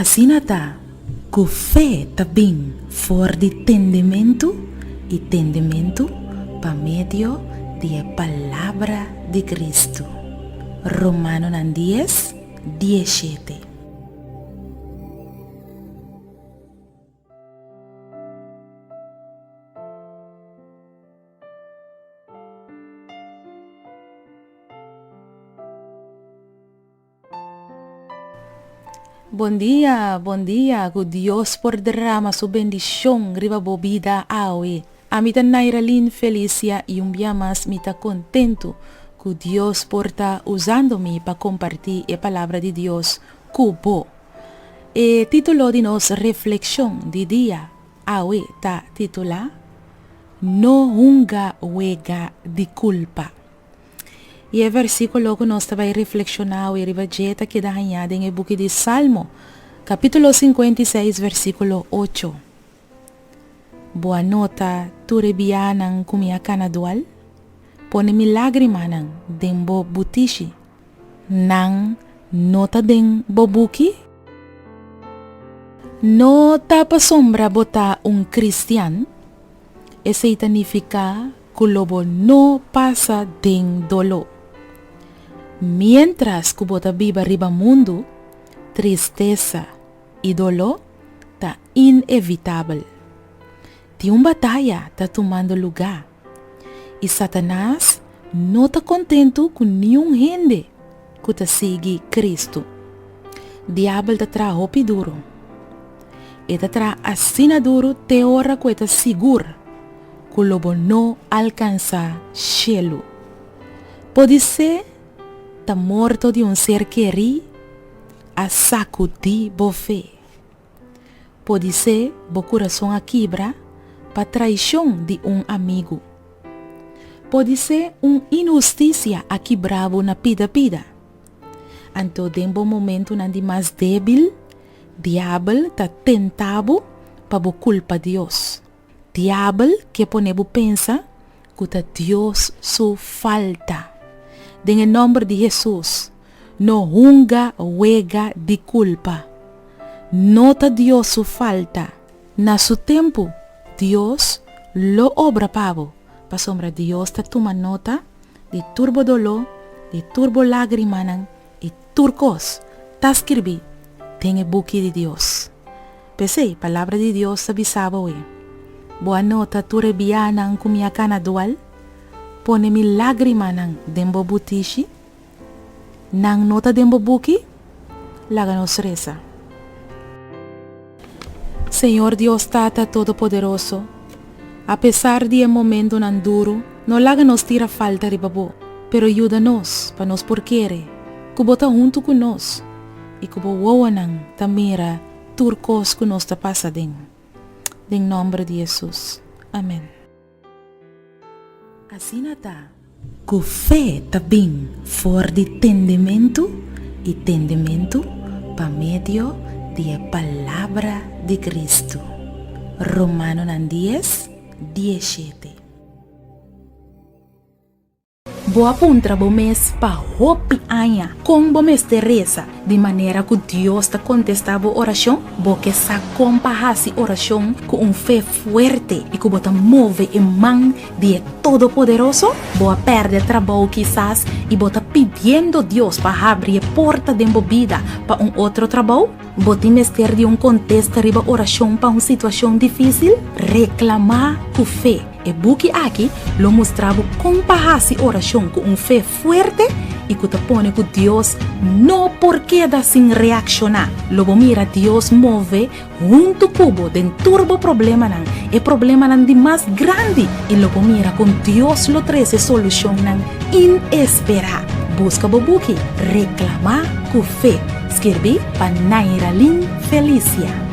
Asina ta ku fe ta bin for di tendementu i tendementu pa medio di e palabra di Kristu. Romanonan dies, diesshete. Bon dia, bon dia, ku Dios por drama su bendishon riba bo bida awe. Ami ta Nairalyn Felicia i un bia mas mi ta kontentu ku Dios por ta usando mi pa kompartí e palabra di Dios ku bo. E título di nos reflekshon di dia awe ta titulá, No hunga wega di kulpa. I e versíkulo ku nos ta bai reflekshoná awe riba dje ta keda hañá den e buki di Salmo, kapítulo 56, versíkulo ocho. Bo a nota tur e bianan ku mi a kana dual? Pone mi lágrimanan den bo butishi. Nan no ta den bo buki? No ta pasobra bo ta un kristian, esei ta nifiká ku lo bo no pasa den doló. Miéntras ku bo ta biba riba mundu, tristesa i doló ta inevitabel. Tin un bataya ta tumando lugá, i Satanas no ta kontentu ku niun hende ku ta sigui Kristu. Diabel ta traha hopi duru. E ta traha asina duru te ora ku e ta sigur ku lo bo no alkansá shelu. Podisé ta morto di un ser kerí a sakudí bo fe. Podisé bo kurason a kibra pa traishon di un amigu. Podisé un inhustisia a kibra bo na pida pida. Anto den bo momentunan di mas débil, Diabel ta tenta bo pa bo kulpa Dios. Diabel ke pone bo pensa ku ta Dios su falta. Den e nòmber di Hesus, no hunga wega di kulpa. No ta Dios su falta. Na su tempu, Dios lo obra pa bo, pasobra Dios ta tuma nota di tur bo doló, di tur bo lágrimanan i tur kos ta skirbí den e buki di Dios. P'esei, Palabra di Dios ta bisa bo e, Bo a nota tur e bianan ku mi a kana dual? Pone mi lágrimanan den bo butishi? Nan no ta den bo buki? Laga nos resa. Señor Dios Tata Todopoderoso, apesar di e momentonan duru, no laga nos tira falta riba bo, pero yuda nos pa nos por kere ku bo ta huntu ku nos i ku bo wowonan ta mira tur kos ku nos ta pasa den. Den nòmber di Hesus. Amen. Asina ta ku fe ta bin for di tendementu i tendementu pa medio di e palabra di Kristu. Romanonan dies, diesshete. Bo a puntra bo mes pa hopi aña kon bo mester resa di manera ku Dios ta kontestá bo orashon? Bo ke sa kon pa hasi orashon ku un fe fuerte i ku bo ta move e man di e Todopoderoso? Bo a pèrdè trabou kisas i bo ta pidiendo Dios pa habri e porta den bo bida pa un otro trabou? Bo tin mester di un kontesta riba orashon pa un situashon difísil? Reklamá ku fe! E buki aki lo mustra bo kon pa hasi orashon ku un fe fuerte i ku ta pone ku Dios no por keda sin reakshoná. Lo bo mira Dios move huntu ku bo den tur bo problemanan, e problemanan di mas grandi, i lo bo mira kon Dios lo trese solushonnan inesperá. Buska bo buki Reklamá ku Fe, skirbí pa Nairalyn Felicia.